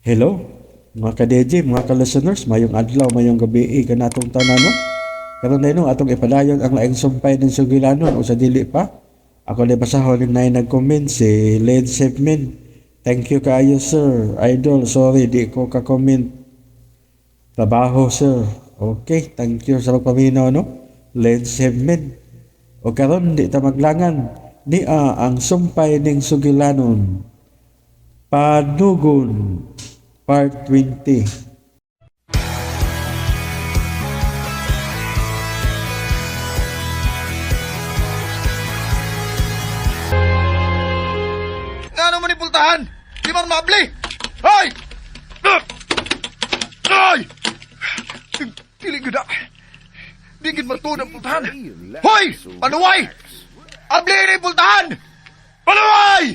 Hello, mga ka-DJ, mga ka-listeners, mayong adlaw, mayong gabi, kanatong tanan, no? Karon na atong ipadayon ang laing sumpay ng sugilanon o sa dili pa. Ako na basahon ni nag-comment si Led Shipman. Thank you kaayo, sir. Idol, sorry, di ko ka-comment. Trabaho, sir. Okay, thank you sa pagpaminaw, no? Led Shipman. O karon di ta maglangan. Nia ang sumpay ning sugilanon. Panugon. Part 20. Nga naman ni pultahan? Di man maabli! Hoy! Ay! Dili gyud na. Di gyud matuod ang pultahan. Hoy! Panuway! Abli ni pultahan! Panuway!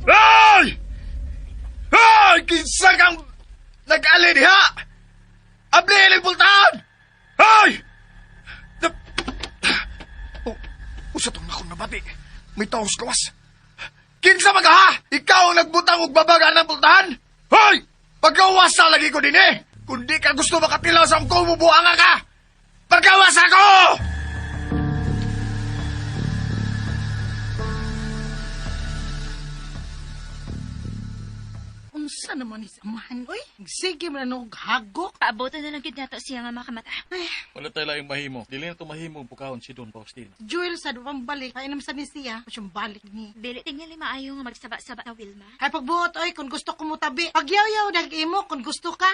Ay! Ay! Kinsa kang nag-ali diha? Abli ni pultahan! Ay! Oh, usa tong nakong nabati. May taos gawas. Kinsa man ka ha? Ikaw ang nagbutang og babaga ng pultahan? Hoy! Pagkawas sa lagi ko din eh! Kung di ka gusto makatilaw sa angko, mubuanga ka! Pagkawas ako! Unsa naman ni sa amahan, oy? Sige man na og hagok. Paaboto na lang gyud nato siya nga makamata. Ay, Wala tayo laing mahimo. Dili na to mahimo bukahon si Don Faustino. Jewel sad pambalik. Ay naman sad ni siya, siyang balik ni. Dili tingali maayo nga magsaba-saba na Wilma. Ay pagbuot oy kung gusto ko mo tabi. Pagyaw-yaw nag-imo kung gusto ka.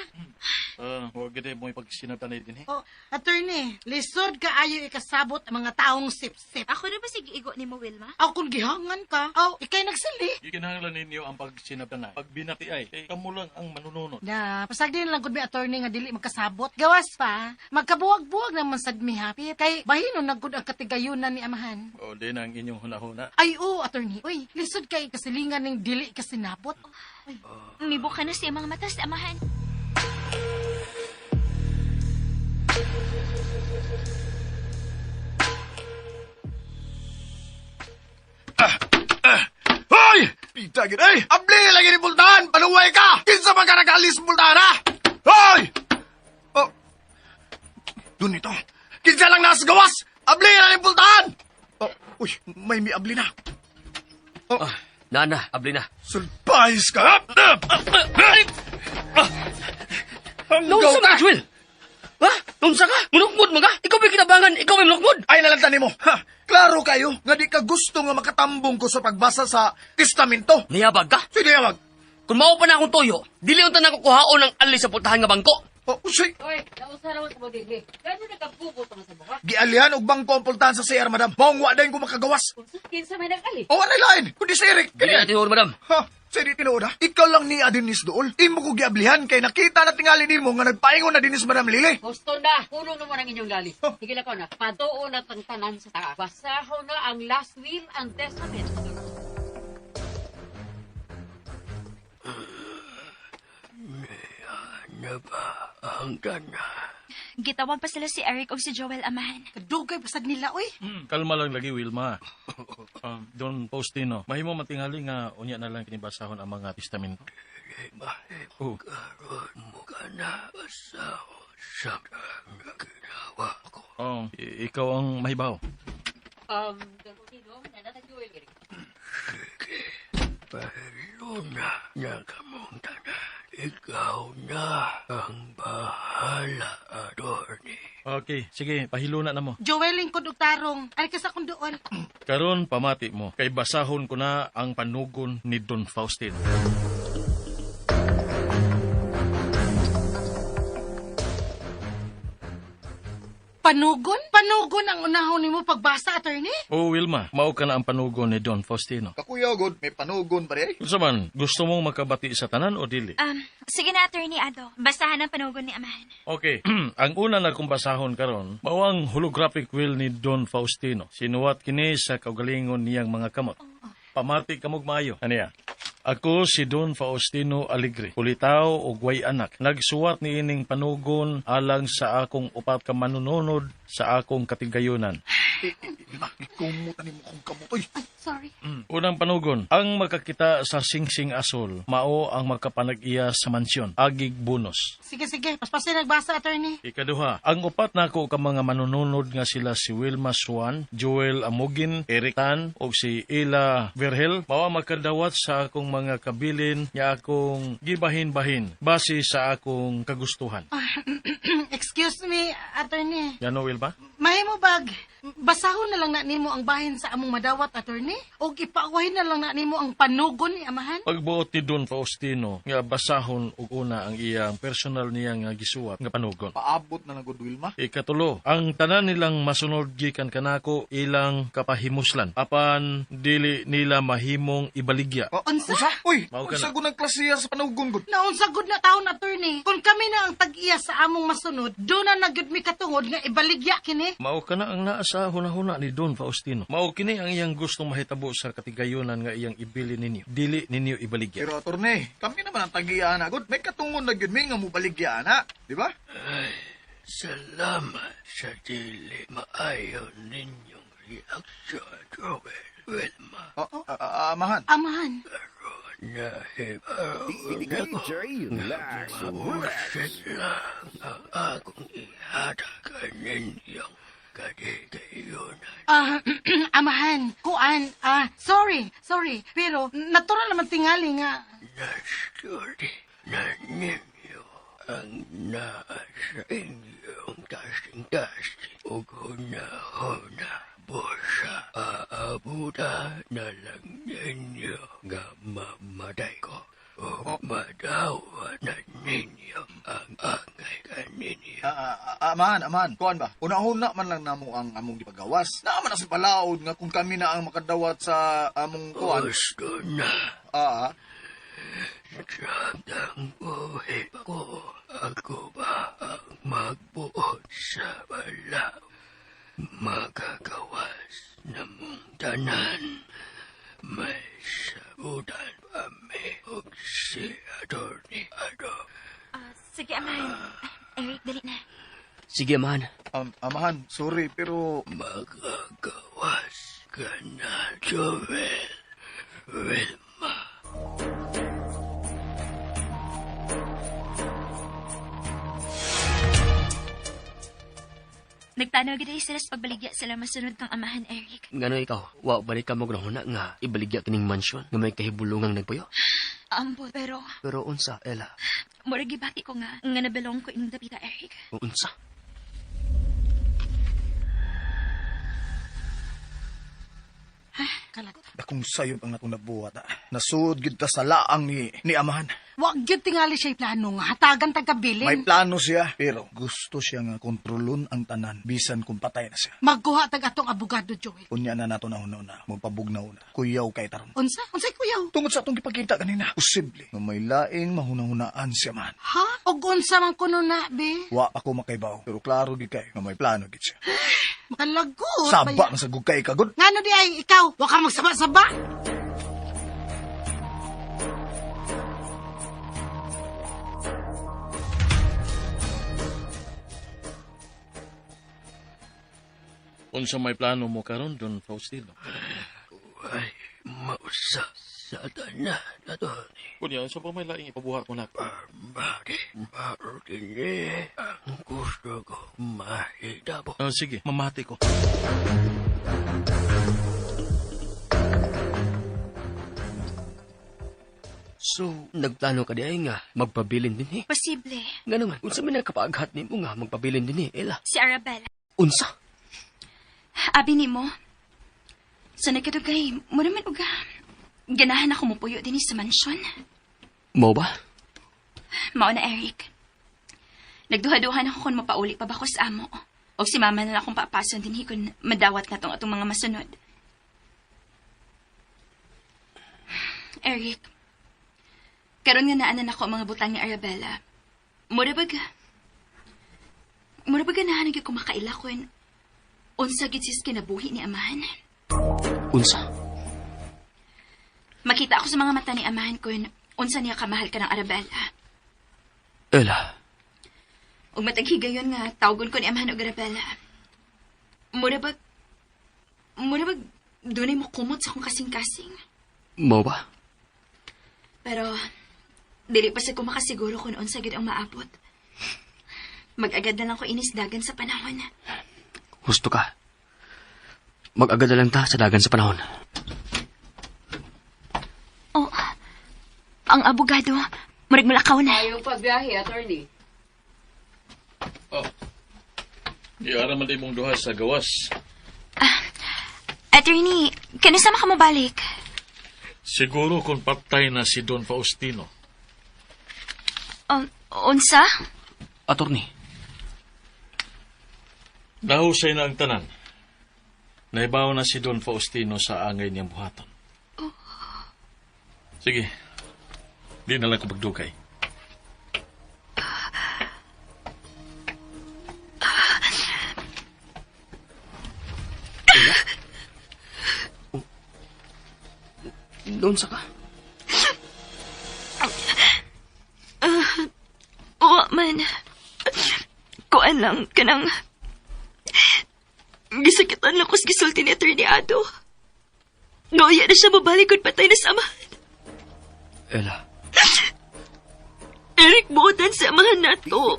Huwag gid mo ipagsinabtanay din eh. Oh, attorney, lisod kaayo ikasabot ang mga taong sip-sip. Ako na ba sige igo nimo, Wilma? Aw kung gihangan ka, aw ikay nagsili. Gikinahanglan ninyo ang pagsinabtanay. Pag binati ay, kay kamo lang ang manununod. Na, pasag din lang gud mi attorney nga dili magkasabot. Gawas pa, magkabuwag-buwag naman sad mi hapit. Kay bahino na gud ang katigayunan ni amahan. O di na ang inyong hunahuna. Ay oo, attorney. Uy, lisod kay kasilingan ning dili kasinabot. Mibuka na siya mga mata sa amahan. Hoy! Pita gid ay! Abli lagi ni pultahan! Panuway ka! Kinsa man ka nag-alis sa pultahan ha? Hoy! Oh. Dun ito. Kinsa lang nasa gawas! Abli na ni pultahan! Oh, uy, may miabli na. Oh, Nana, abli na. Surprise ka! Naunsa ka! ka, Jewel? Ha? Naunsa ka? Munukmod mo ka? Ikaw ba'y kinabangan? Ikaw ba'y munukmod? Ay nalagtan nimo. Ha, klaro kayo nga di ka gusto nga makatambong ko sa pagbasa sa testamento. Niyabag ka? Sige wag. Kung mao pa na akong toyo, dili unta na ako kuhaon ng ali sa pultahan nga bangko. Oh, usay. Oy, nausa raw ko dili. Gano nagkabubo tong sa buka? Gialihan og bangko ang pultahan sa CR, madam. Maong wa dayon ko makagawas. Unsa kinsa may nag-ali? O anay lain, kundi si Eric. Dili na Kini. tinuod, madam. Ha, sa di tinuod ha? Ikaw lang ni Adonis dool. Imo ko giablihan kay nakita na tingali nimo nga nagpaingon na dinis Madam Lily. Gusto na, puno naman ang inyong lali. Oh. Sige lang ko na, patuo na tang tanan sa taa. Basaho na ang last will and testament. Na ba ang gana? Gitawag pa sila si Eric o si Joel amahan. Kadugay pasag nila oy. Kalma lang lagi, Wilma. Don Faustino, mahimo matingali nga unya na lang kinibasahon ang mga testamento. Oh, Karon mo ka na basahon sa nga ginawa ko. oh, ikaw ang mahibaw. Don Faustino, nana Joel Eric. Pahilo na na kamong tanan. Ikaw na ang bahala, attorney. Okay, sige, pahiluna na mo. Joel lingkod og tarong. Ay kasi akong doon. Karon pamati mo, kay basahon ko na ang panugon ni Don Faustino. Panugon? Panugon ang unahon nimo pagbasa, attorney? Oh, Wilma, mao ka na ang panugon ni Don Faustino. Kakuya god, may panugon pa rin. Unsa man, gusto mong makabati sa tanan o dili? Sige na, Attorney Ado. Basahan ang panugon ni amahan. Okay. Ang una na kong basahon karon, mao ang holographic will ni Don Faustino. Sinuwat kini sa kaugalingon niyang mga kamot. Pamati kamog maayo. Aniya. Ako si Don Faustino Alegre, pulitaw og way anak. Nagsuwat niining panugon alang sa akong upat ka manununod sa akong katigayunan. Wilma, kumutan nimo kong kamot, oy. Ay, sorry. Unang panugon, ang makakita sa singsing asol, mao ang makapanag-iya sa mansyon, agig bonus. Sige, sige. Paspasin nagbasa, attorney. Ikaduha, ang upat nako ka mga manununod nga sila si Wilma Swan, Joel Amugin, Eric Tan ug si Ila Vergel mao ang makadawat sa akong mga kabilin nga akong gibahin-bahin base sa akong kagustuhan. Excuse me, attorney. Gano Wilma? Mahimo bag, basahon na lang na nimo ang bahin sa among madawat, attorney. O ipaawahin na lang na nimo ang panugon ni amahan. Pagbuot ni Don Faustino nga basahon og una ang iyang personal niya nga gisuwat nga panugon. Paabot na lang gud, Wilma. Ikatulo, ang tanan nilang masunod gikan kanako ilang kapahimuslan apan dili nila mahimong ibaligya. Oh, Unsa? Unsa? Uy, Mao ka unsa na. gud ang klasiya sa panugon gud? Naunsa gud na taon, attorney. Kung kami na ang tag-iya sa among masunod, doon na nagyud mi katungod nga ibaligya kini. Mao kana ang naa sa hunahuna ni Don Faustino. Mao kini ang iyang gustong mahitabo sa katigayonan nga iyang ibili ninyo. Dili ninyo ibaligya. Pero attorney, kami naman ang tag-iya ana gud. May katungod na gyud mi nga mobaligya ana, di ba? Salamat sa dili maayo ninyong reaksyon, Joel, Wilma. Oh, amahan. Amahan. Nahibaw na ko nga bullshit lang ang akong ihatag kaninyong katigayunan. Ah, amahan, kuan, sorry, sorry. Pero natural naman tingali nga. Nasturti na ninyo ang naa sa inyong tasing-tasing ug hunahuna. Busa, aabuta na lang ninyo nga mamatay ko o madawa na ninyo ang angay kaninyo. Amahan, amahan. Kuan ba? Una-una man lang namo ang among gipagawas. Naa man na sa balaod nga kung kami na ang makadawat sa among kuan. Gusto na. Ah, ah. Samtang buhay pa ko, ako ba ang magbuot sa balaod? Magagawas na mong tanan. May sabutan pa mi og si Atty. Ado. Sige, amahan. Eric, dali na. Sige, amahan. Amahan, sorry pero Magagawas ka na, Joel. Wilma. Nagtanaw gid ay sila sa pagbaligya sila masunod kang amahan, Eric. Ngano ikaw, wa balik ka mo gnahuna nga ibaligya kining mansyon nga may kahibulungang nagpuyo. Ambot, pero Pero unsa, Ella? murag gibati ko nga nga nabelong ko ining dapita, Eric. Unsa? Kalat. Dakong sayop ang atong nabuhat. Ah. Nasuod gyud ta sa laang ni amahan. Wa gyud tingali siya plano nga hatagan tag kabilin. May plano siya, pero gusto siya nga kontrolon ang tanan bisan kung patay na siya. Magkuha tag atong abogado, Joel. Unya na nato na una, magpabugnaw na. Kuyaw kay taron. Unsa? Unsay kuyaw? Tungod sa atong gipakita kanina, posible nga may laing mahunahunaan siya man. Ha? Og unsa man kuno na, be? Wa ako makaibaw, pero klaro gid kay nga may plano gid siya. Makalagot. Saba baya. man sa gugkay kagod. Ngano di ay ikaw? Wa ka magsaba-saba. Unsa may plano mo karon Don Faustino? Ay, mausa sa tanan, Atty. Kunya, unsa pa may laing ipabuhat mo nako? Bakit kini ang gusto ko mahitabo? Sige, mamati ko. So, nagplano ka di ay nga magpabilin din eh. Posible. Nga naman, unsa man nakapaaghat nimo nga magpabilin din eh, Ella? Si Arabella. Unsa? Abi nimo. Sa nagkadugay, mo naman uga. Ganahan ako mupuyo din sa mansyon. Mo ba? Mao na, Eric. Nagduha-duha na ako kung mapauli pa ba ko sa amo. O si mama na lang akong paapason din kung madawat na tong atong mga masunod. Eric, karon nga naanan ako ang mga butang ni Arabella. Mura bag ganahan gyud ko makaila kun unsa gid sis kinabuhi ni amahan. Unsa? Makita ako sa mga mata ni amahan kun unsa niya kamahal ka ng Arabella. Ella, Ug matag higayon nga tawgon ko ni amahan og Arabella. Mura bag Mura bag, dunay mo kumot sa akong kasing-kasing. Mao ba? Pero, dili pa sa ko makasiguro kung unsa gid ang maabot. Mag-agad na lang ko inisdagan sa panahon. Husto ka. Mag-agad na lang ta sa dagan sa panahon. Oh, ang abogado, murag mulakaw na. Ayong pagbiyahe, attorney. Oh. Giara man di mong duha sa gawas. Attorney, kanus sama ka mobalik? Siguro kung patay na si Don Faustino. Unsa? Attorney, Nahusay na ang tanan. Naibaw na si Don Faustino sa angay niyang buhaton. Sige, di na lang ko magdugay. Doon sa ka. Oo man. Kuan lang, kanang... Gisakitan lang ko sa gisulti ni Attorney Ado. Gawya na siya mabalik kung patay na sa amahan. Ella, Eric, buotan sa amahan nato.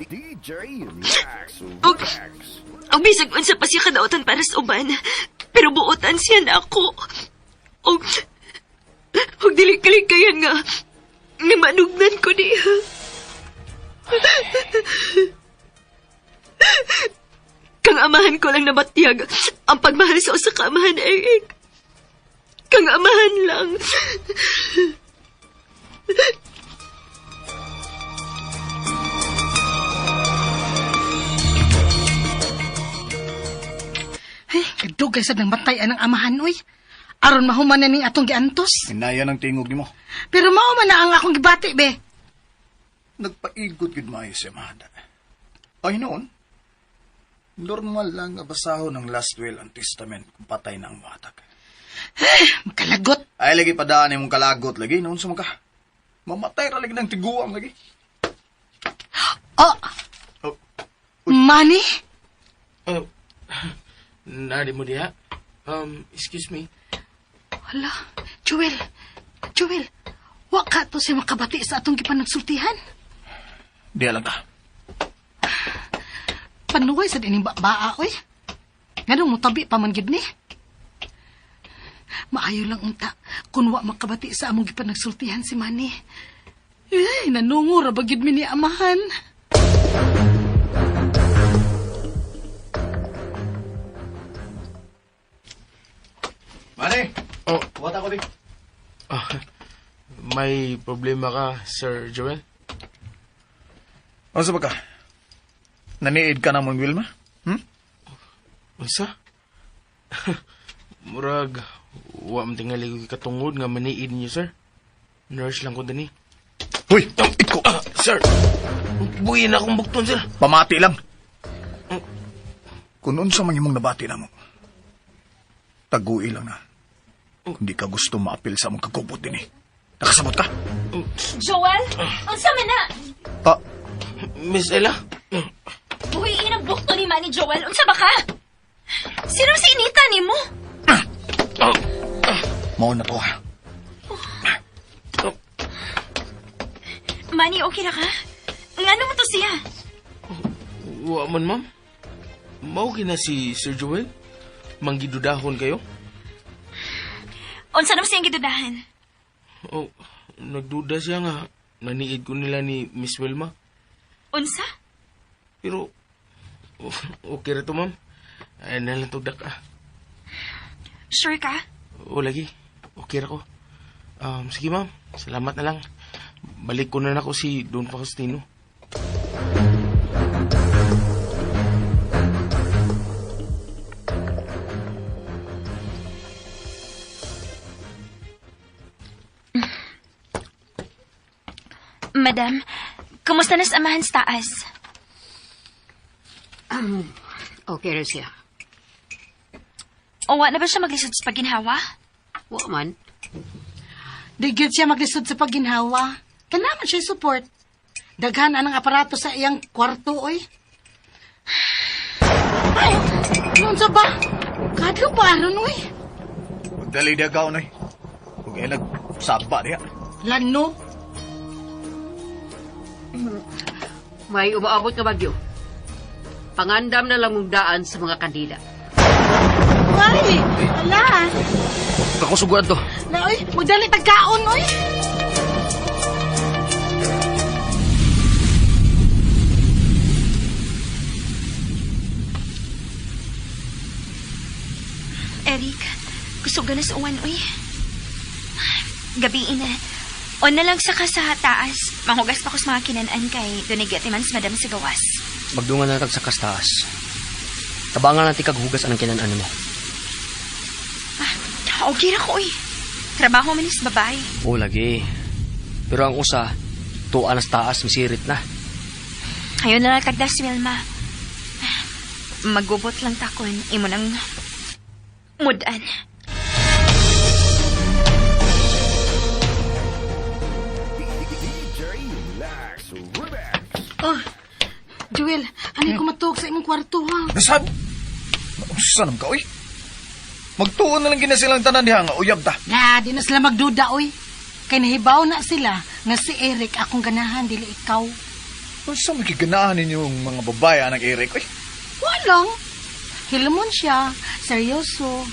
Og bisag unsa pa siya kadautan para sa uban. Pero buotan siya na ako. Og dili kalikayan nga manugnan ko niya. Kang amahan ko lang nabatyag ang pagmahal sa usa ka amahan, Eric. Kang amahan lang. Ay, kadugay sad nang matay anang amahan, oy. Aron mahuman na ning atong giantos. Hinaya ng tingog nimo. Pero mao man na ang akong gibati, be. Nagpaigot gud maayo si Amanda. Ay noon, normal lang nga basahon ang last will and testament kung patay na ang matag. Makalagot. Ay lagi padaan imong kalagot lagi noon sa mga. Mamatay ra lagi ng tiguang lagi. Oh, Oh, money? Oh, nari mo diha? Excuse me. Hala, Joel. Joel, wa ka to siya makabati sa atong gipanagsultihan. Di alam ta. Panuway sa dining baa, oy. Nganong mutabi pa man gid ni? Maayo lang unta kun wa makabati sa among gipanagsultihan si Manny. Eh, nanungo ra ba gid mi ni amahan? Mane, Oh, what ako di? ah, may problema ka, Sir Joel? Ano sa ba ka? Naniid ka na mong Wilma? Hmm? Unsa? Murag, wa man tingali ko katungod nga maniid niyo, sir. Nurse lang ko dani. Hoy, iko. Ah, sir! Buhin akong bukton, sir. Pamati lang. Kung unsa man imong nabati na mo, tagui lang na. Kung di ka gusto maapil sa among kagubot din eh. Nakasabot ka? Joel, unsa man na? Ah, Miss Ella? Buhiin ang bukto ni Manny Joel. Unsa ba ka? Sino si inita nimo? Mao na to ha. Manny, okay ra ka? Ngano mo to siya? Wa man, ma'am. Mao na si Sir Joel? Manggidudahon kayo? Unsa naman siyang gidudahan? Oh, nagduda siya nga. Naniid ko nila ni Miss Wilma. Unsa? Pero, okay ra to, ma'am. Ay, na lang tugdak ah. Sure ka? O, lagi. Okay ra ko. Sige, ma'am. Salamat na lang. Balik ko na nako si Don Faustino. Madam, kumusta na sa amahan sa taas? Okay ra siya. O, wa na ba siya maglisod sa pagginhawa? Wa man. Di gyud siya maglisod sa pagginhawa. Kana man siya support. Daghan anang aparato sa iyang kwarto, oy. Ay, unsa ba? Kadlo pa aron, uy. Magdali diya ka, unoy. Huwag ay nagsaba diya. Lano. May umaabot nga bagyo. Pangandam na lang mong daan sa mga kandila. Ay, ala. Kakusugod to. Na, uy, magdali tagkaon, uy. Eric, kusog na sa uwan, uy. Gabi na. On na lang sa ka sa taas. Manghugas pa ko sa mga kinanan kay Dunigati man si Madam sa gawas. Magdungan na tag sa kastaas. Tabangan natin kaghugas anang kinanan mo. Ah, okay ra ko, uy. Trabaho man is babae. O lagi. Pero ang usa, tuan na sa taas, misirit na. Ayaw na lang tagdas, Wilma. Magubot lang takon, imo nang mudan. Oh, Joel, ano ko matuog sa imong kwarto, ha? Nasab! Nausa naman ka, uy. Magtuon na lang gina silang tanan diha nga uyab ta. Na, di na sila magduda, uy. Kay nahibaw na sila nga si Eric akong ganahan, dili ikaw. Unsa may giganahan ninyong mga babae anang Eric, uy? Walang. Hilamon siya. Seryoso.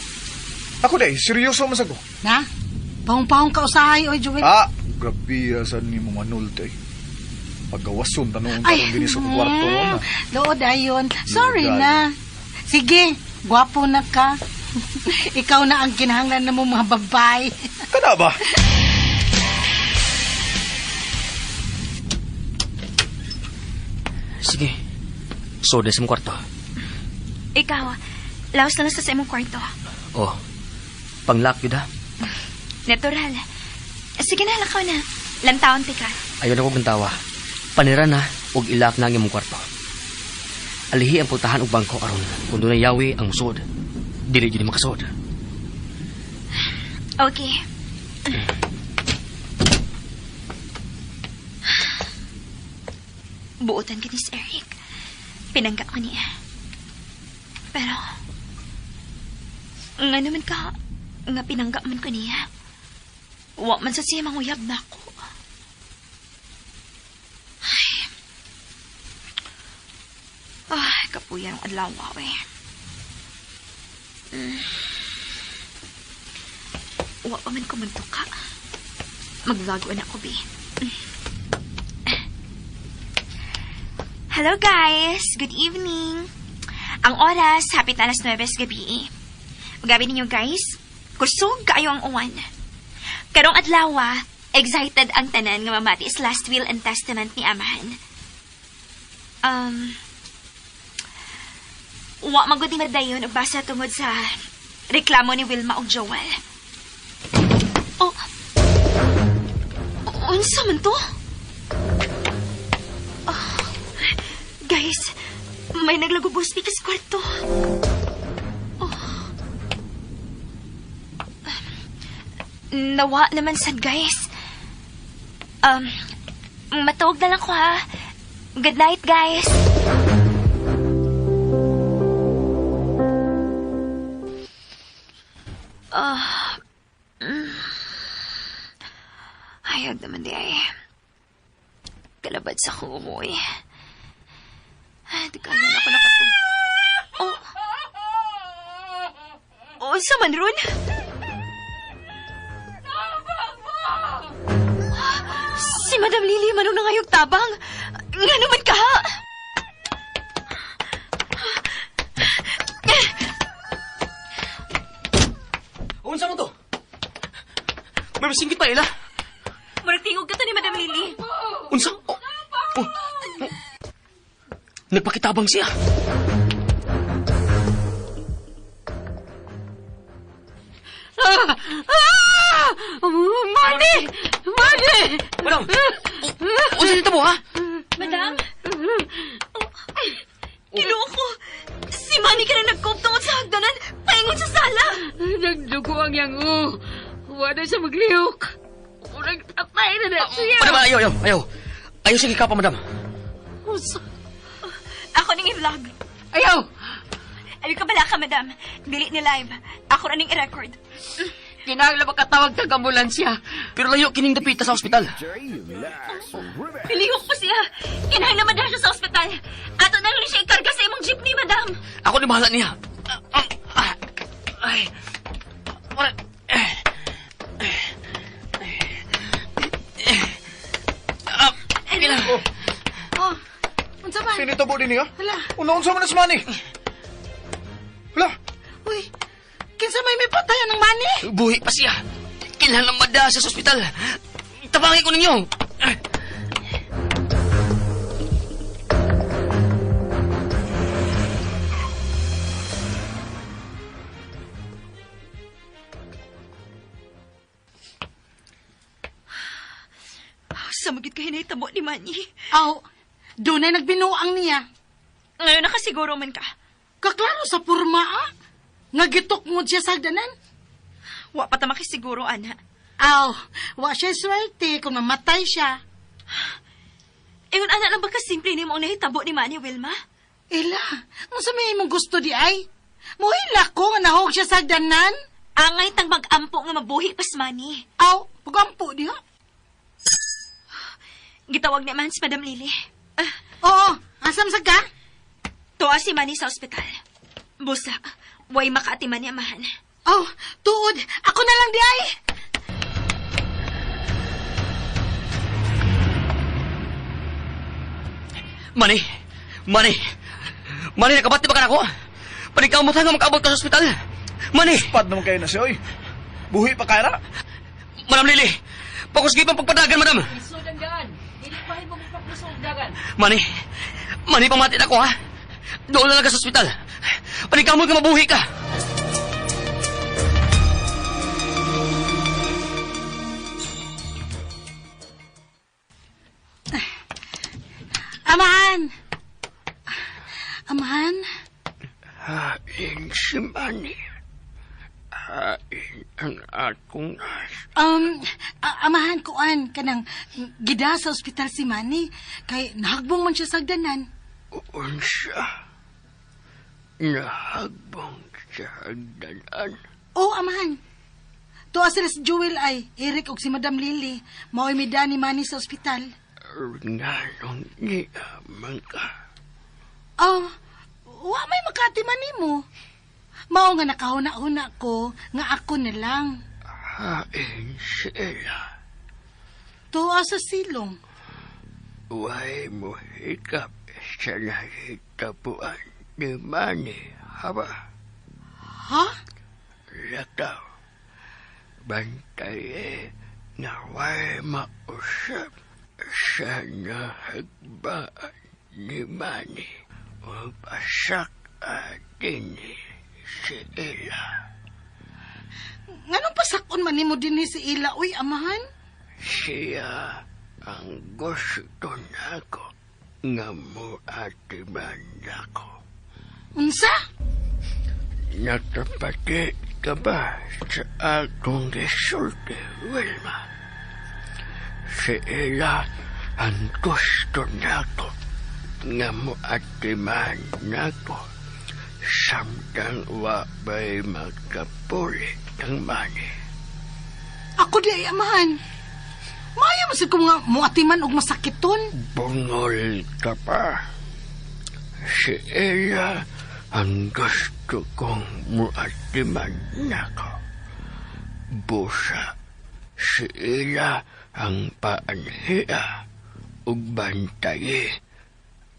Ako day, seryoso man sa ko. Na? Pahong-pahong ka usahay, oy, Joel. Ah, grabe sa ni mo manulti. Paggawason tanong tarong dinhi sa kwarto na. Lood ayon. Sorry Lood na. Sige, gwapo na ka. Ikaw na ang kinahanglan na mo mga babae. Kana ba? Sige. So, sa mong kwarto. Ikaw, laos na lang sa imong kwarto. Oh. Panglock yun ha. Natural. Sige na, lakaw na. Lantaon tika. Ayaw na kong tawa. Panira na, ug ilak na ang imong kwarto. Alihi ang pultahan og bangko aron kung dunay yawi ang musod. Dili gyud ni makasod. Okay. Buotan ka ni si Eric. Pinangga ko niya. Pero, nga naman ka, nga pinangga man ko niya. Wa man sa siya manguyab na ako. Ay. Ay, kapuya ng adlaw, eh. Wa pa man ko magtuka. Mag-vlog na ako, bi. Hello, guys! Good evening! Ang oras, hapit na alas 9 sa gabi. Magabi ninyo, guys. Kusog kaayo ang uwan. Karong adlaw, excited ang tanan nga mamati is last will and testament ni Amahan. Wa magud ni Madayon og basa tungod sa reklamo ni Wilma og Joel. Oh. Unsa man to? Oh. Guys, may naglagubos ni sa kwarto. Oh. Nawa naman sad, guys. Matawag na lang ko ha. Good night, guys. Ayag naman di ay. Kalabad sa kumoy. Ay, di kaya na ako nakatug... Oh! Oh, sa man ron? Si Madam Lily manong nangayog tabang. Nga naman ka? Unsa man to? May masingkit pa ila. Murag tingog ka to ni Madam Lily. Unsa? Oh. Oh. Oh. Nagpakitabang siya. Ah! Ah! Mani! Mani! Madam! Unsa nito mo ha? Madam? Oh, Ginoo ko. Si Manny ka na nagkope tungod sa hagdanan. Paingon sa sala. Nagdugo ang yango. Wala siya maglihok. Urang patay na na siya. Madam, ayaw, ayaw, ayaw. Ayaw sige ka pa, madam. Unsa? Ako ning i-vlog. Ayaw! Ayaw ka bala ka, madam. Dili ni live. Ako ra ning i-record. Kinahanglan makatawag tag ambulansya. Pero layo kining dapita sa ospital. Pilihok po siya. Kinahanglan madala siya sa ospital. Ato na lang siya ikarga sa imong jeepney, madam. Ako ni bahala niya. Ay. Wala. Oh, unsa man? Sino tabo din niya? Hala. Una, unsa man na si Manny? Hala, Uy, kinsa may may patayan ng money? Buhi pa siya. Kinahanglan madala siya sa ospital. Tabangin ko ninyo. Samagit ka hinahitabo ni Manny. Aw, dunay nagbinuang niya. Ngayon nakasiguro man ka. Kaklaro sa purma, ah. Nga gitok mo siya sa hagdanan. Wa pa ta makisiguro, ana. Aw, wa siya swerte kung mamatay siya. Ingon, ana lang ba kasimple nimo ang nahitabo ni Manny, Wilma? Ela, unsa may imong gusto di ay? Muhila ko nga nahog siya sa hagdanan. Angay tang mag-ampo nga mabuhi pas Manny. Aw, pagampo diha. Gitawag ni man si Madam Lily. Ah, Oo, asam sa ka? Tuwa si Manny sa ospital. Busa, way makaatiman ni amahan. Oh, tuod, ako na lang di ay. Manny! Manny! Manny, nakabati ba ka na ako? Panikaw mo nga makaabot ka sa ospital. Manny! pad naman kayo na siya, oy. Buhi pa kaya na. Madam Lily! Pakusgi pang pagpadagan, madam! Isod ang daan. Dili pa himo magpaklusog dagan. Manny! Manny, pamatin ako, ha? Doon na lang ka sa ospital. Panikaw mo nga mabuhi ka! Amahan! Amahan? Hain si Manny. Hain ang akong nas. Amahan kuan kanang gida sa ospital si Manny kay nahagbong man siya sa hagdanan. Unsa. Nahagbong sa hagdanan. Oo, amahan. Tuwa sila si Jewel ay Eric og si Madam Lily. Mao'y mida ni Manny sa ospital. Nganong niya man ka. Oh, wa may makati man nimo. Mao nga nakahuna-huna ko nga ako na lang. Hain sila. Tuwa sa silong. Way mo hikap sa nahitapuan ni Manny, haba? Ha? Lakaw. Bantay na way mausap sa nahagbaan ni Manny. O pasak atin si Ella. Nganong pasakon man nimo dinhi si Ila uy amahan? Siya ang gusto nako nga muatiman nako. Unsa? Nakapati ka ba sa akong gisulti, Wilma? Si Ella ang gusto nako nga muatiman nako samtang wa ba'y magkapulit ang mani. Ako di ay amahan. Maayo man sad ko nga muatiman og masakiton. Bungol ka pa. Si Ella ang gusto kong muatiman nako. Busa, si Ella ang paanhiya ug bantayi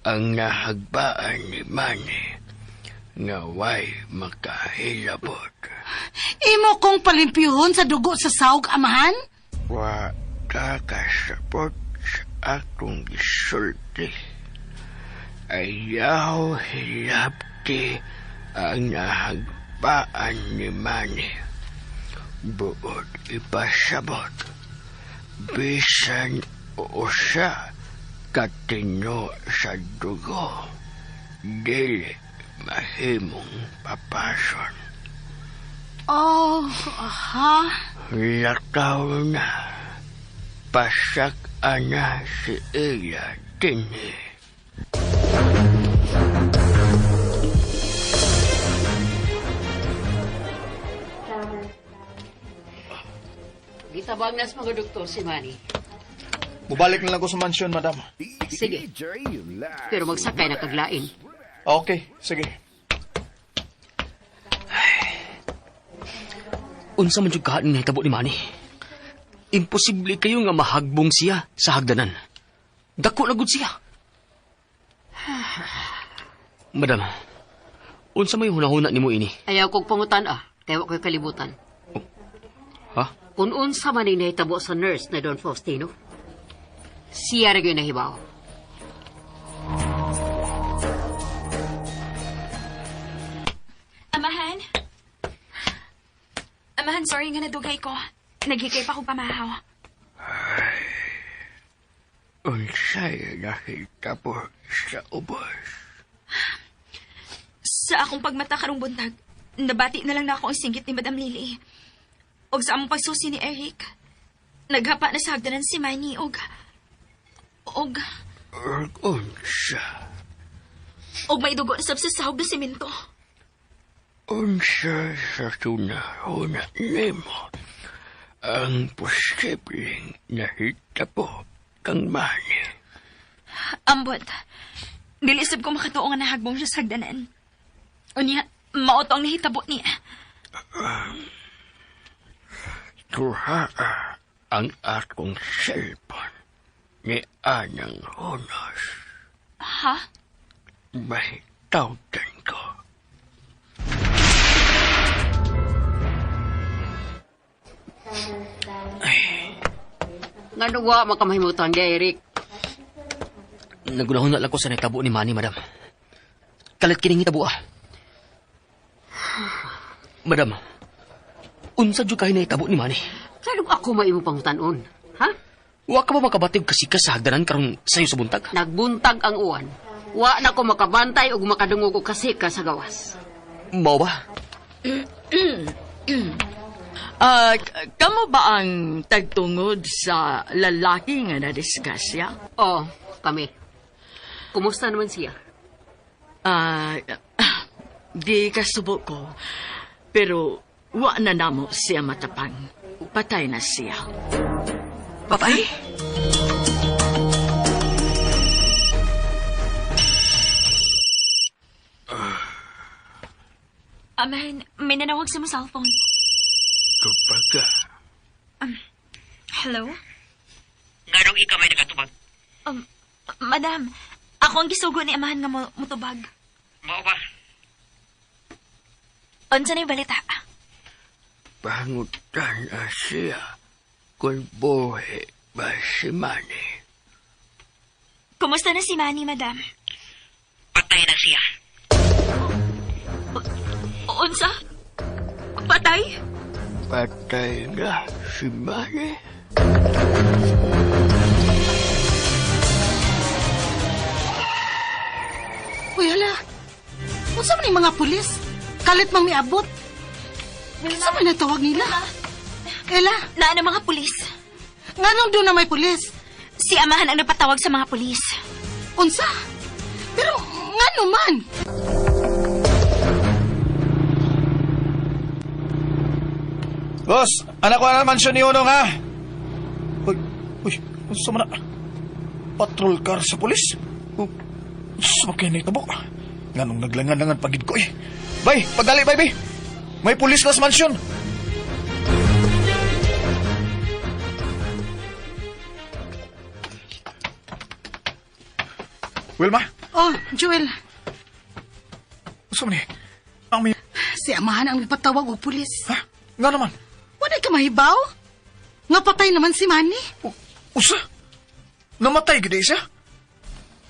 ang nahagbaan ni Manny nga way makahilabot. Imo kong palimpyuhon sa dugo sa sawg amahan? Wa ka kasabot sa akong gisulti. Ayaw hilabti ang nahagbaan ni Manny. Buot ipasabot. Bisan usa katino sa dugo. Dili mahimong papason. Oh, aha. Lakaw na. Pasak ana si Ella dinhi. Gitabang nas mga doktor si Manny. Mubalik na lang ko sa mansion, madam. Sige. Pero magsakay na kaglain. Okay, sige. Unsa man jud kahaning nahitabo ni Manny? Imposible kayo nga mahagbong siya sa hagdanan. Dako na gud siya. Madam, unsa may hunahuna nimo ini? Ayaw kong pangutan ah. Kaya wa ko'y kalibutan. Ha? Kung unsa man ang nahitabo sa nurse na Don Faustino, siya ra gyud nahibaw. Amahan? Amahan, sorry nga nadugay ko. Naghikay pa ko pamahaw. Unsay nahitabo sa ubos. Sa akong pagmata karong buntag, nabati na lang na ako ang singgit ni Madam Lily. Og sa among pagsusi ni Eric, naghapa na sa hagdanan si Manny og Ug unsa. og may dugo na sab sa sahog na semento. Unsa sa tunahuna nimo ang posibleng nahitabo kang Manny. Ambot. Dili sab ko makatuo nga nahagbong siya sa hagdanan. Unya, mao to ang nahitabo niya. Tuhaa ang akong cellphone ni Anang Honos. Ha? May tawgan ko. Ngano wa makamahimutan di Eric? Nagunahon na lang ko sa nahitabo ni Manny, madam. Kalit kining hitabo ah. Madam, unsa jud kay nahitabo ni Manny? Kano ako maimong pangutanon? Ha? Wa ka ba makabatig kasika sa hagdanan karon sayo sa buntag? Nagbuntag ang uwan. Wa na ko makabantay ug makadungog og kasika sa gawas. Mao ba? Ah, kamo ba ang tagtungod sa lalaki nga nadisgrasya? Oh, kami. Kumusta naman siya? Ah, di kasubo ko. Pero wa na namo siya matapang. Patay na siya. Patay? Amahan, may nanawag sa mo cellphone. Tupaga. Hello? Nganong ikaw may nakatubag? Madam, ako ang gisugo ni amahan nga mutubag. Mao ba? Unsa na yung balita? Pangutan na siya kung buhi ba si Manny. Kumusta na si Manny, madam? Patay na siya. Unsa? Patay? Patay na si Manny. Uy, hala. Unsa man yung mga pulis? Kalit mang miabot. Kinsa man natawag nila? Ella, Naa na mga pulis. nganong doon na may pulis? Si amahan ang napatawag sa mga pulis. Unsa? Pero ngano man? Boss, anak ko na mansion ni Unong, ha? Uy, uy, unsa man na? Patrol car sa pulis? Unsa man kayo nahitabo? Nganong naglangan-langan pagid ko, eh. Bay, pagdali, bay, bay. May pulis na sa mansion. Wilma, Oh, Joel, unsa man eh? Ang may... si amahan ang nagpatawag og pulis. Ha? Nga naman? Wala ka mahibaw? Nga patay naman si Manny. Usa? Namatay gid siya?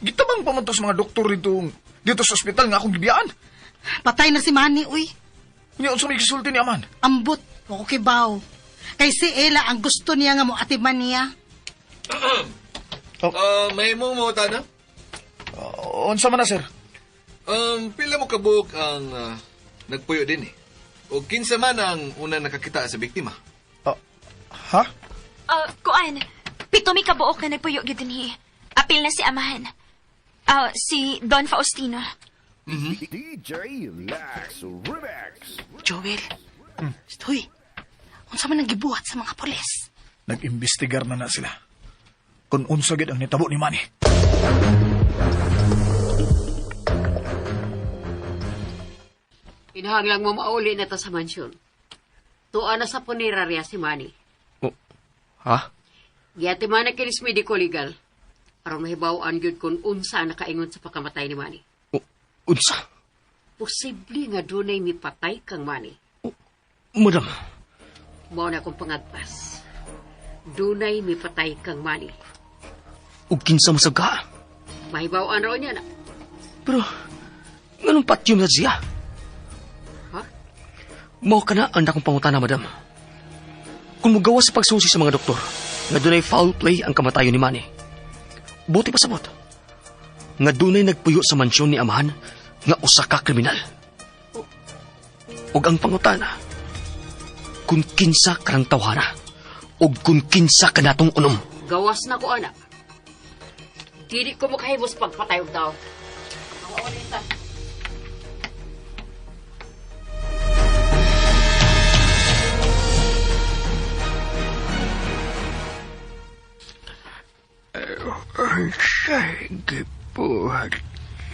Gitabang pa man to sa mga doktor dito, dito sa ospital nga akong gibiyaan. Patay na si Manny, uy. Unya unsa may gisulti ni Aman? Ambot, wa ko kibaw. Kay si Ella ang gusto niya nga moatiman niya. May mo mo na? Unsa man na sir? Pila mo kabuok ang nagpuyo din eh. O kinsa man ang una nakakita sa biktima. Ha? Kuan, pito mi kabuok na nagpuyo gyud dinhi. Apil na si amahan. Si Don Faustino. Joel, Huy, unsa man ang gibuhat sa mga pulis? Nag-imbestigar na na sila. Kung unsa gid ang nitabo ni Manny. Kinahanglang mo mauli na ta sa mansyon. Tuwa na sa punerarya si Manny. Oh, ha? Giyati man na kinis medico legal. Aron mahibaw-an gyud kung unsa ang nakaingon sa pagkamatay ni Manny. O, unsa? Posible nga dunay mipatay kang Manny. Madam, Mao na akong pangagpas. Dunay mipatay kang Manny. ug kinsa mo ka? Mahibaw-an raw niya na. Pero, nganong patyom na siya? Ha? Mao ka na ang dakong pangutana, madam. Kung mugawa sa pagsusi sa mga doktor, nga dunay foul play ang kamatayon ni Manny. Buti pa sabot. Nga dunay nagpuyo sa mansyon ni Amahan nga usa ka kriminal. Ug ang pangutana, kung kinsa karang tawhana, ug kung kinsa kanatong unom. Gawas na ko, anak. Dili ko makahibos pagpatay og tao. Mauli ta. Unsay gibuhat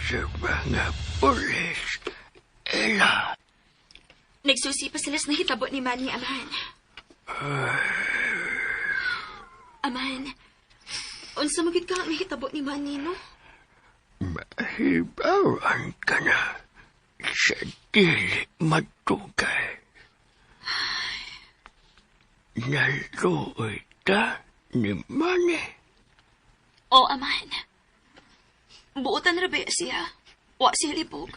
sa mga pulis, Ella? Nagsusi pa sila sa nahitabo ni Manny, Amahan. Amahan, unsa magid ka ang nahitabo ni Manny, no? Mahibawan ka na sa dili matugay. Naluoy ta ni Manny. O, Amahan. Buotan ra ba siya? Wa siya libog.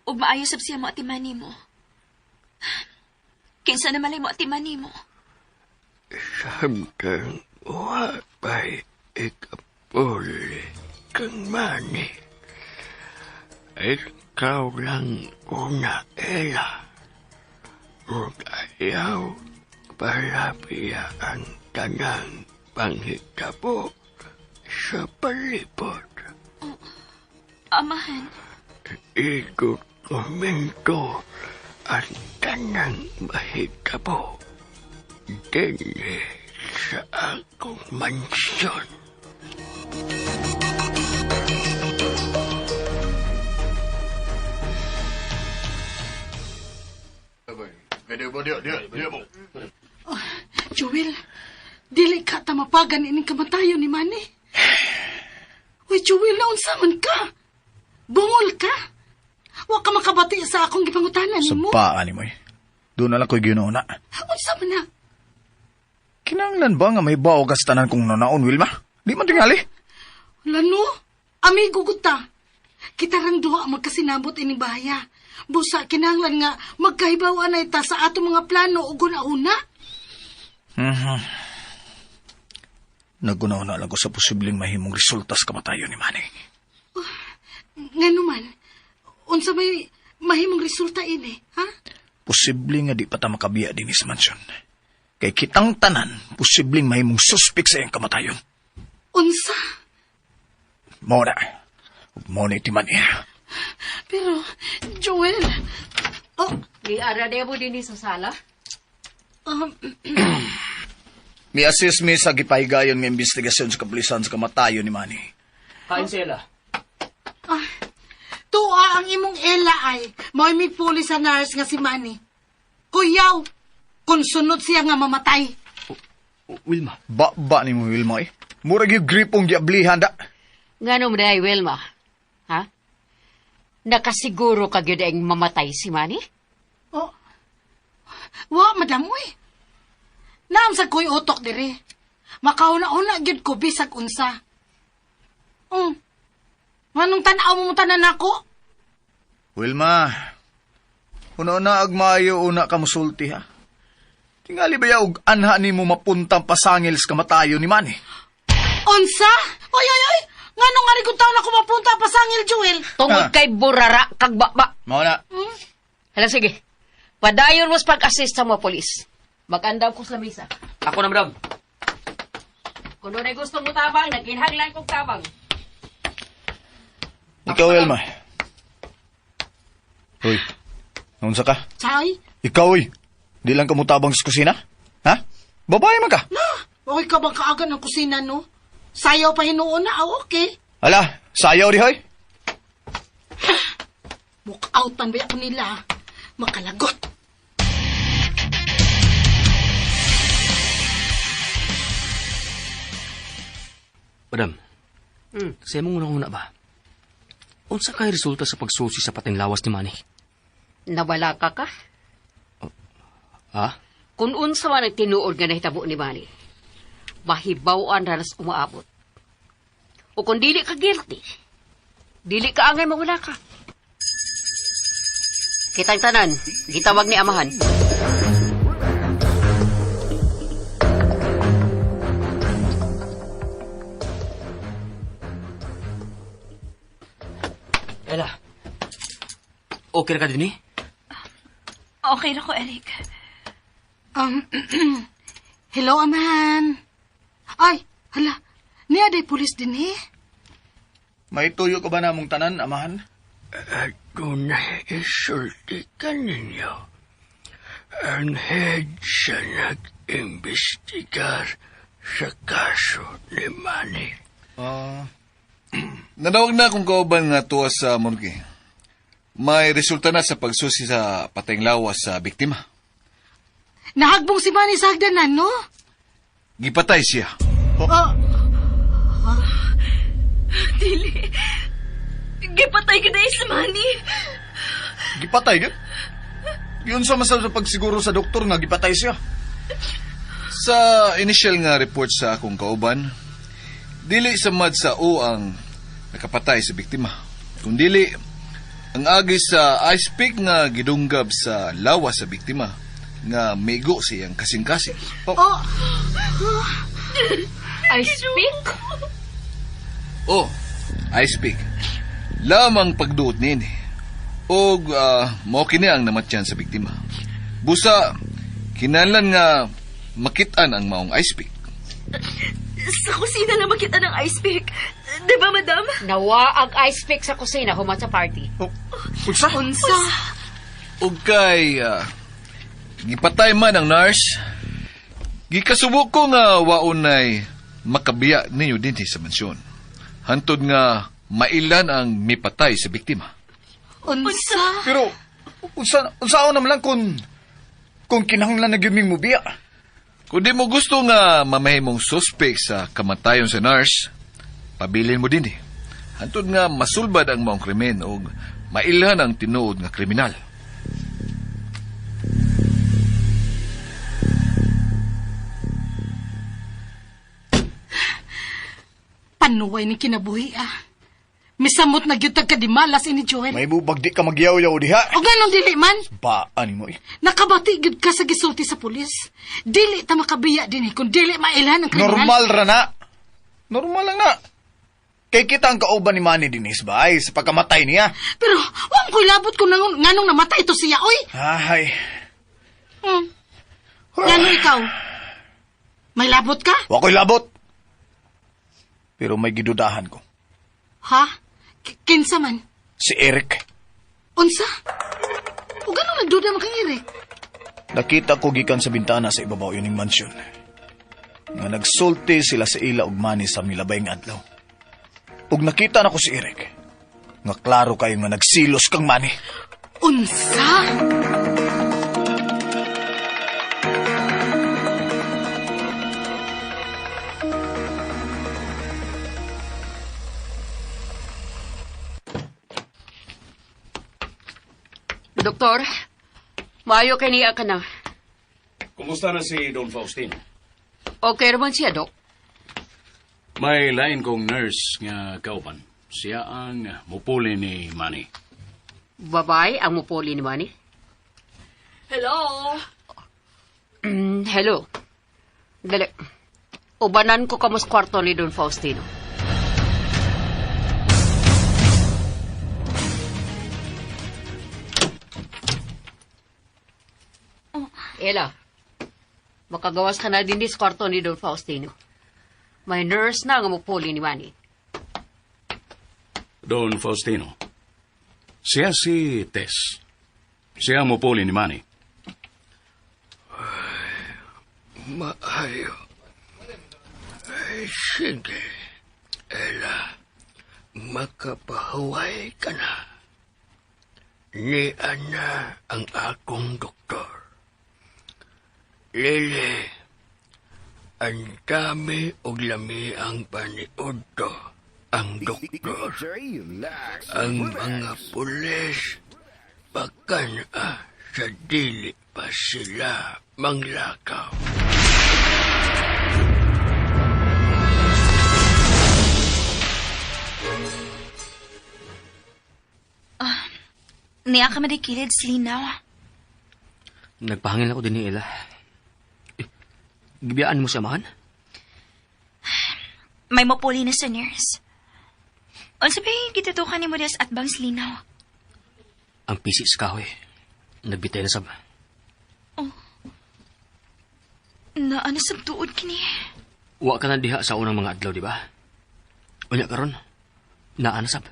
Ug maayo sab siya mo atiman nimo. Kinsa na malay mo atiman nimo? Samtang wa pa'y ikapuli kang Manny. Ikaw lang una, Ella. Ug ayaw palabiya ang tanang panghitabo sa palibot. Amahan, Idokumento ang tanang mahitabo dinhi sa akong mansyon. Joel, dili ka tamapagan ining kamatayon ni Manny. Uy, Joel, naunsa man ka? Bungol ka? Wa ka makabati sa akong gipangutanan Sa nimo. paa ni mo eh. Doon na lang ko'y ginuuna. Unsa man na? Kinanglan ba nga may bao ka sa tanan kong nanaon, Wilma? Di man tingali. Lano, amigo gud ta. Kita rang duha magkasinabot ining bahaya. Busa kinahanglan nga magkahibaw anay ta sa ato mga plano ug una-una. Naguna-una lang ko sa posibleng mahimong resulta sa kamatayon ni Manny. Ngano man, unsa may mahimong resulta ini, ha? Posible nga di pa ta makabiya din sa mansyon. Kay kitang tanan, posibleng mahimong suspek sa iyang kamatayon. Unsa? Mao na. Ug mao na itiman niya. Pero, Joel, oh, Giara na mo dinhi sa sala. Mi-assist mi sa gipahigayon nga investigasyon sa kapulisan sa kamatayon ni Manny. Kain si Ella. Ah, tuwa ang imong Ella ay, mao'y mipuli sa nurse nga si Manny. Kuyaw, kung sunod siya nga mamatay. Wilma, Ba-ba ni mo, Wilma eh. Murag yung gripong diablihan da. Ngano mo day, Wilma? Ha? Nakasiguro ka gyud ang mamatay si Manny? Oh, wa, madam, uy. Naam sa ko'y utok dire. Makauna-una gyud ko bisag unsa. Nganong tan-aw mo tanan ako? Wilma, una-una ag maayo una ka musulti ha. Tingali ba og anha nimo mapuntang pasangil sa kamatayon ni Manny? Unsa? Oy, oy, oy! Nganong nga rin taon ako mapunta pasangil, Joel? Tungod Ah. kay burara kag baba. Mao na. Hala sige. Padayon mo sa pag-assist sa mga polis. Mag-andam ko sa misa. Ako na, madam. Kung dunay gusto mo tabang, nagkinahanglan kong tabang. Ikaw, Wilma. Hoy, naunsa ka? Chay? Ikaw, oy. Di lang ka mutabang sa kusina? Ha? Babae man ka. Okay ka bang kaagan ang kusina, no? Sayaw pa hinuon na, ah, okay. Ala, sayaw di hoy. Mukautan ba ako nila? Makalagot. Madam, sa imong unang-una ba? Unsa kay resulta sa pagsusi sa patinglawas ni Manny? Nawala ka ka? Ha? Kung unsa man ang tinuod nga nahitabo ni Manny, mahibaw-an ra nas umaabot. O kung dili ka guilty, dili ka angay mawala ka. Kitang tanan, gitawag ni amahan. Ella, okay ra ka din eh? Okay na ko, Eric. Hello, amahan. Ay, hala. Niya day pulis din eh. May tuyo ka ba namong tanan, amahan? Adunay isulti ka ninyo. Ang head sa nag-imbestigar sa kaso ni Manny. Nanawag na akong kauban nga tuwa sa morgue. May resulta na sa pagsusi sa patayng lawas sa biktima. Nahagbong si Manny sa hagdanan, no? Gipatay siya. Oh, Dili. Gipatay ka na si Manny. Gipatay gyud. Yun sa masab sa pagsiguro sa doktor nga gipatay siya. Sa initial nga report sa akong kauban, dili samad sa O ang nakapatay sa biktima. Kung dili, ang agi sa ice pick nga gidunggab sa lawas sa biktima nga migo siyang kasing-kasing. oh. I speak? Oh, ice pick. Lamang pagduot nini. Og mao kini ang namatyan sa biktima. Busa, kinahanglan nga makitaan ang maong ice pick. Sa kusina na makita ng ice pick. Di ba, madam? Nawa ang ice pick sa kusina human sa party. Oh, unsa? Unsa? Og kay gipatay man ang nurse, gikasubo ko nga waonay makabiya ninyo dinhi sa mansyon. Hantod nga mailan ang mipatay sa biktima. Unsa? Pero unsa unsaon naman lang kung kinahanglan na gyud ming mubiya. Kung di mo gusto nga mamahimong suspect sa kamatayon sa nurse, pabilin mo din eh. Hantod nga masulbad ang maong krimen o mailhan ang tinuod nga kriminal. Panuway ni kinabuhi, ah. Misamot na gyud tag kadimalas ini Joel. May bubag di ka magyaw-yaw diha. O ganong dili man? Baan mo eh. Nakabati gyud ka sa gisulti sa pulis. Dili ta makabiya din eh, kung dili mailhan ang kriminal. Normal ra na. Normal lang na. Kay kita ang kauban ni Manny dinis ba ay sa pagkamatay niya. Pero wa ko'y labot kung nganong namatay ito siya, oy. Ay. Ngano ikaw? May labot ka? Wa ko'y labot. Pero may gidudahan ko. Ha? Kinsa man? Si Eric. Unsa? O ganong nagduda man kang Eric? Nakita ko gikan sa bintana sa ibabaw ining mansyon. Nga nagsulti sila sa ila og Manny sa milabay nga adlaw. Ug nakita na ko si Eric. Nga klaro kayo nga nagsilos kang Manny. Unsa? Doktor, maayo kay niya ka na. Kumusta na si Don Faustino? Okay raman siya, Dok. May lain kong nurse nga kauban. Siya ang mupuli ni Manny. Babae ang mupuli ni Manny. Hello? Hello. Dali. Ubanan ko kamo sa kwarto ni Don Faustino. Ella, makagawas ka na din sa kwarto ni Don Faustino. May nurse na nga mupuli ni Manny. Don Faustino, siya si Tess. Siya ang mupuli ni Manny. Maayo. Ay, sige. Ella, makapahuway ka na. Ni Ana ang akong doktor. Lily, ang dami og lami ang paniudto ang doktor. Ang mga pulis, bakan sa dili pa sila manglakaw. Niya ka madikilid, Linaw. Nagpahangin ako din ni Ella. Eh, gibiyaan mo siya, mahan? May mapuli na sa nurse. Unsa ba gitutukan ni mo des at bang Linaw? Ang pisi sa kahoy. Nagbitay na sab. Na ano sa tuod kini? Wa ka na diha sa unang mga adlaw, di ba? Unya karon, naa na sab.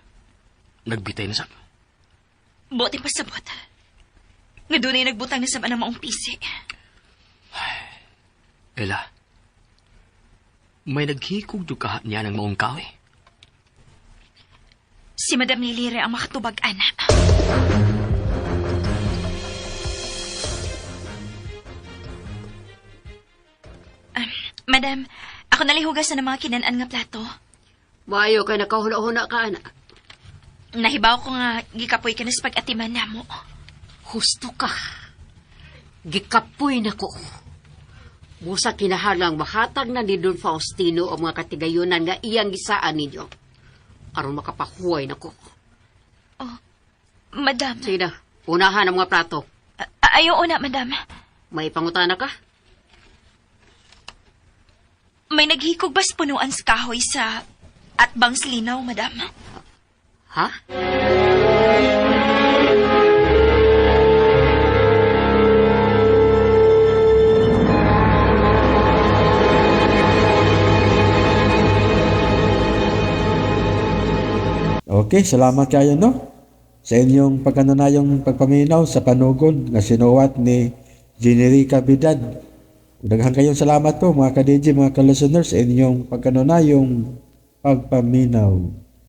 Nagbitay na sab. Buti pasabot. Nga dunay nagbutang na sa anang maong pisi. Ella, may naghikog jud kaha niya ng maong kahoy. Si Madam Lilire ang makatubag, ana. Madam, ako nalihugas na ng mga kinan-an nga plato. Maayo kay nakahuna-huna ka, ana. Nahibaw ko nga gikapoy ka na sa pag-atiman namo. Husto ka. Gikapoy na ko. Busa kinahalang mahatag na ni Don Faustino ang mga katigayunan nga iyang gisaan ninyo. Aron makapahuway na ko. Madam. Sige na, unahan ang mga plato. Ayaw una, madam. May pangutana ka? May naghikog bas punuan sa kahoy sa atbang linaw, madam. Ha? Okay, salamat kayo no sa inyong pagkanunayong pagpaminaw sa panugod nga sinuwat ni Generica Bidad. Daghan kayong salamat po mga ka-DJ, mga ka-listeners sa inyong pagkanunayong pagpaminaw.